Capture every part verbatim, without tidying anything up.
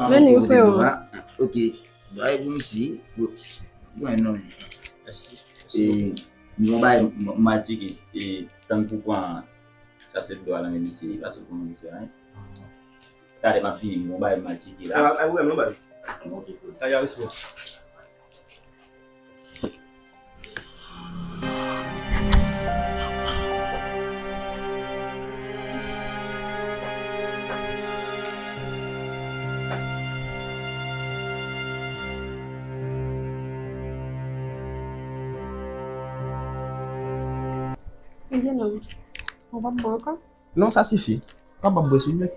Meni, freo. Ok. Bay pou misye. Bon, non. Mèsi. E, m gon bagay m, m al tcheke. E, tann pou pran sa se dwa nan men misye, li pa sot pou misye, hein. Talè m ap vini, m gon bagay m al tcheke la. Ah, ah, wi, non, bay. Ok, frè. Talè, respè. Jenòm, ou p ap bwè ankò? Non, sa sifi. Ou kapab bwè, silvouplè?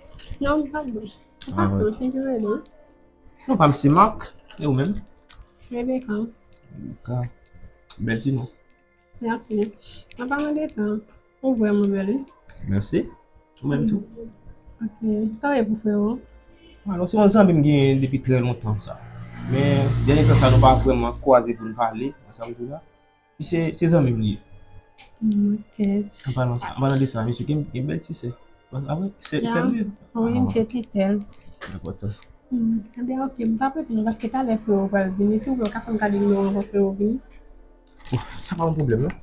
Non, m p ap bwè. Ou pa pran, se jere non. Non, pa m se Marc. E ou menm? Rebecca. Rebecca. Bèl ti non. Mèsi. An palan de sa, ou vrèman bèl, wi. Mèsi. Ou menm tou. Ok. Sa w ye pou frè ou? Alò, se yon zanmi m genyen depi trè lontan, sa. Men, dènye tan sa, nou pa vrèman kwaze pou n pale, sa m di w la. Pi se, se zanmi m li ye. Mm, ok. An palan sa, an palan de sa, misye gen, gen bèl ti sè. Ah wi, sè, sè l li ye? Wi, misye ti sè l. Enpòtan. Hmm, ebyen, ok, m pa prete non, paske talè frè ou pral vini. Si w vle, ou ka fè m kado nimewo an pou frè ou vini. Bon, sa pa yon pwoblèm, non.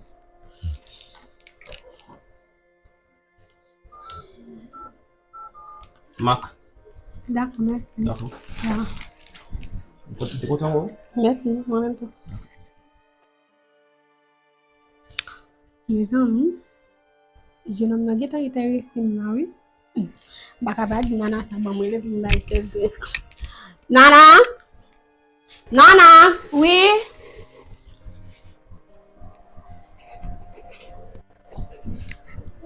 Marc. Dakò, mèsi. Dakò. Ya. Ou kontan, te kontan wè w? Mèsi, mwen menm tou. Mezanmi, jenòm nan gentan gentan resi m la, wi. M pa ka pa di Nana sa ban mwen lè pou m bay tèt dwèt. Nana! Nana! Wi?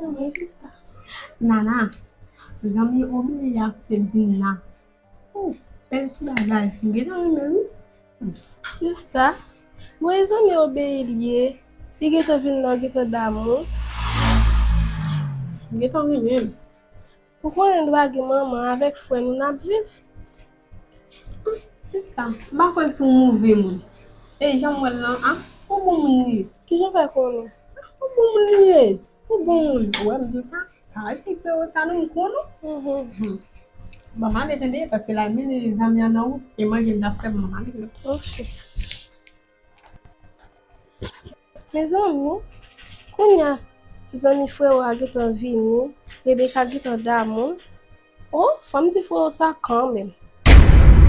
Wi, sista. Nana, zanmi Obeyi a fèk vin la. Oh, bèl ti bagay. M gentan renmen l, wi. Sista, bon, e zanmi Obeyi l ye. Li gentan vin la, w gentan damou. M gentan renmen l. Ou konnen nou pa gen manman, avèk frè nou n ap viv. Sista, m pa kwè l se yon move moun. E jan m wè l lan, a, yon bon moun li ye. Kijan w fè konnen? Yon bon moun li ye. Ou bon moun, ou wè m di sa? Pa di frè ou sa non, m konnen. Mhm. Bon, m ale tande, paske l al mennen zanmi an nan wout, e manje m t ap fè, m ale. Ok. Mezanmi, kounye a, zanmi frè ou a gentan vini, Rebecca gentan damou l. Oh, fò m di frè ou sa kanmenm.